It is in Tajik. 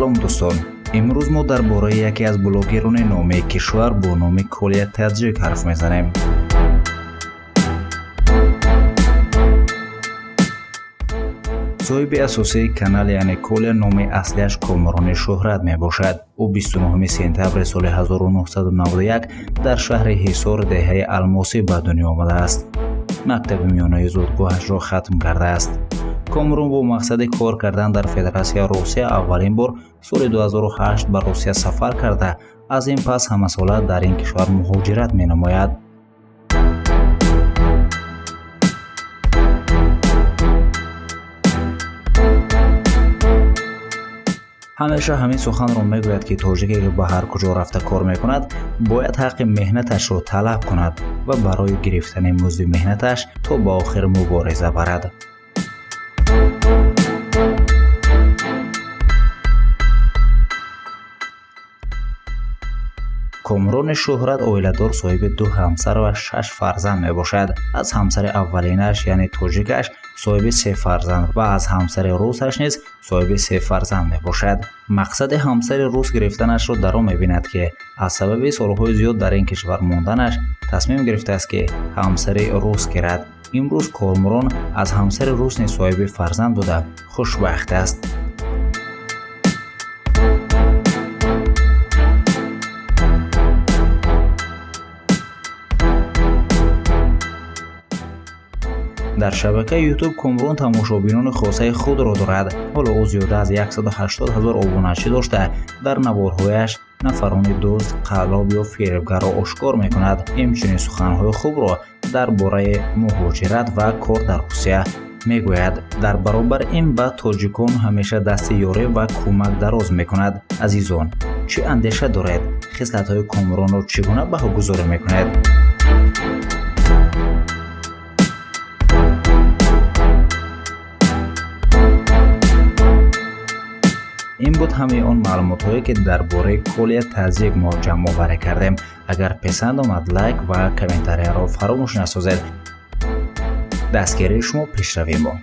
Салом, дӯстон! Имрӯз мо дар бораи яке аз блогерони номии кишвар бо номи Колия Таджик ҳарф мезанем. Соҳиби асосии канал, яъне Коля, номи аслиаш Комрони Шӯҳрат мебошад. Ӯ 29 сентябри соли 1991 дар шаҳри Ҳисор, деҳаи Алмосӣ ба дунё омадааст. Мактаби миёнаи зодгоҳашро хатм кардааст. Комрон бо мақсади кор кардан дар Федератсияи Русия аввалин бор соли 2008 ба Русия сафар карда, аз ин пас ҳамасола дар ин кишвар муҳоҷират менамояд. Ҳамеша ҳамин суханро мегӯяд, ки тоҷике, ки ба ҳар куҷо рафта кор мекунад, бояд ҳаққи меҳнаташро талаб кунад ва барои гирифтани музди меҳнаташ то ба охир мубориза барад. Комрони Шӯҳрат оиладор, соҳиби ду ҳамсар ва шаш фарзанд мебошад. Аз ҳамсари аввалинаш, яъне тоҷикаш, соҳиби се фарзанд ва аз ҳамсари русаш низ соҳиби се фарзанд мебошад. Мақсади ҳамсари рус гирифтанашро дар он мебинад, ки аз сабаби солҳои зиёд дар ин кишвар монданаш тасмим гирифтааст, ки ҳамсари рус гирад. Имрӯз Комрон аз ҳамсари рус низ соҳиби фарзанд буда, хушбахт аст. Дар шабакаи Ютуб Комрон тамошобинони хосаи худро дорад. Ҳоло ӯ зиёда аз 180 ҳазор обуначӣ дошта, дар наворҳояш нафарони дӯст, қаллоб ё фиребгарро ошкор мекунад. Инчунин суханҳои хубро дар бораи муҳоҷират ва кор дар Русия мегӯяд. Дар баробар ин ба тоҷикон ҳамеша дасти ёрӣ ва кӯмак дароз мекунад. Азизон, чӣ андеша доред? Хислатҳои Комронро чӣ гуна баҳогузорӣ мекунед? Ин буд ҳамаи он маълумотҳое, ки дар бораи Колия Таджик мо ҷамъоварӣ кардем. Агар писанд омад, лайк ва комментарияро фаромӯш насозед. Дастгирии шумо пешравии мо.